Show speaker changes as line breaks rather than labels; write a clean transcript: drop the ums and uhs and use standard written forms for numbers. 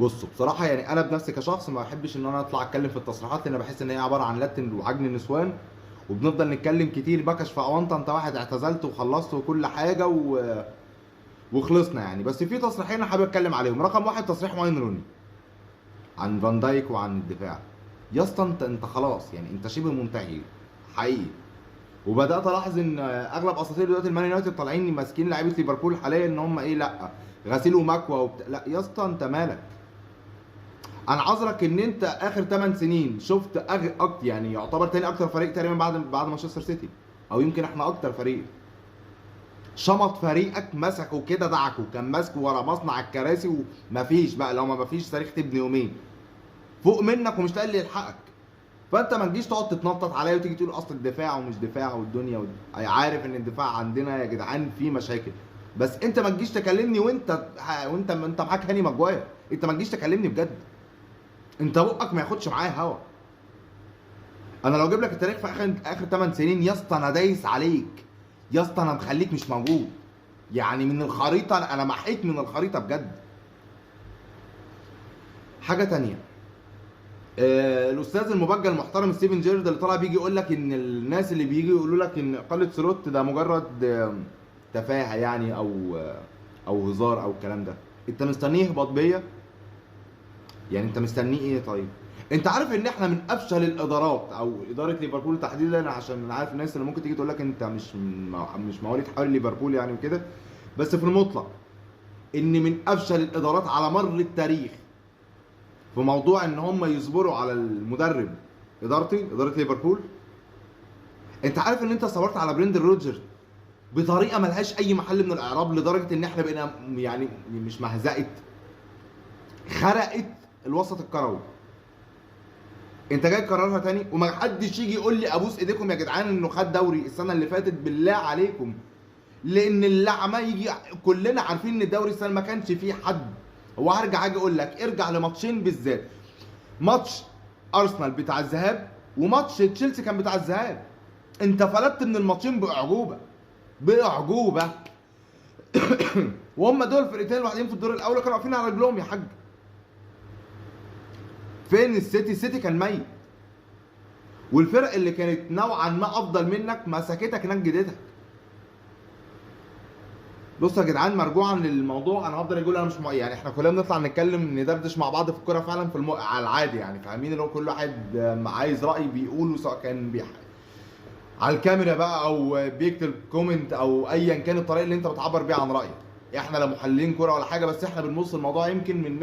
بصوا بصراحة يعني انا بنفسي كشخص ما بحبش ان انا اطلع اتكلم في التصريحات، لان بحس ان هي عبارة عن لت وعجن النسوان، وبنفضل نتكلم كتير بكش في اونطه. انت واحد اعتزلت وخلصت وكل حاجة وخلصنا يعني. بس في تصريحين انا حابب اتكلم عليهم. رقم واحد تصريح واين روني عن فان دايك وعن الدفاع. يا اسطى انت خلاص يعني، انت شبه منتهي حقيقي. وبدات الاحظ ان اغلب اساطير دلوقتي المان يونايتد طالعين ماسكين لعيبة ليفربول حاليا ان هم ايه، لا غسيل ومكوى لا يا اسطى انت مالك؟ انا عذرك ان انت اخر 8 سنين شفت يعني يعتبر تاني اكتر فريق تقريبا بعد مانشستر سيتي، او يمكن احنا اكتر فريق شمط فريقك، مسكه كده دعكه، كان ماسكه ورا مصنع الكراسي ومفيش بقى، لو ما مفيش صريخ تبني يومين فوق منك ومش لاقي اللي يلحقك. فانت ما تجيش تقعد تتنطط عليا وتيجي تقول اصل الدفاع ومش دفاع والدنيا عارف ان الدفاع عندنا يا جدعان فيه مشاكل، بس انت ما تجيش تكلمني وانت انت معاك هاني ماجواير، انت ما تجيش تكلمني بجد، انت بقك ما ياخدش معايا هوا. انا لو اجيب لك التاريخ في اخر 8 سنين يا اسطى انا دايس عليك يا اسطى، انا مخليك مش موجود يعني من الخريطة، انا محيت من الخريطة بجد. حاجة تانية، الاستاذ المبجل المحترم ستيفن جيرارد اللي طالع بيجي يقول لك ان الناس اللي بيجي يقولوا لك ان اقاله سلوت ده مجرد تفاهه يعني او هزار او الكلام ده، انت مستنيه يهبط بيا؟ يعني انت مستنيه ايه؟ طيب انت عارف ان احنا من افشل الادارات، او ادارة ليفربول تحديدا، عشان انا عارف الناس اللي ممكن تيجي تقول لك انت مش مواليد حوالي ليفربول يعني وكده، بس في المطلق ان من افشل الادارات على مر التاريخ في موضوع ان هم يصبروا على المدرب. ادارة ليفربول، انت عارف ان انت صبرت على بريندن روجرز بطريقة ملهاش اي محل من الاعراب، لدرجة ان احنا بقينا يعني مش مهزقه، خرقت الوسط الكروي. انت جاي تكررها تاني، وما حدش يجي يقول لي ابوس ايديكم يا جدعان انه خد دوري السنة اللي فاتت، بالله عليكم، لان اللعمه يجي كلنا عارفين ان الدوري السنة ما كانش فيه حد. وهرجع اجي اقول لك ارجع لماتشين بالذات، ماتش ارسنال بتاع الذهاب وماتش تشيلسي كان بتاع الذهاب، انت فلتت من الماتشين باعجوبه، باعجوبه. وهم دول الفرقتين الوحيدين في الدور الاول كانوا واقفين على رجلهم يا حاج. فين السيتي؟ السيتي كان ميت، والفرق اللي كانت نوعا ما افضل منك مسكتك نجدتك. بصوا يا جدعان، مرجوعا للموضوع، انا هفضل اقول انا مش يعني احنا كلنا بنطلع نتكلم ندردش مع بعض في الكورة فعلا في على العادي يعني، فاهمين؟ اللي هو كل واحد عايز راي بيقوله، سواء كان على الكاميرا بقى او بيكتب comment او ايا كان الطريقة اللي انت بتعبر بيها عن رايك. احنا لا محللين كورة ولا حاجة، بس احنا بنبص الموضوع يمكن من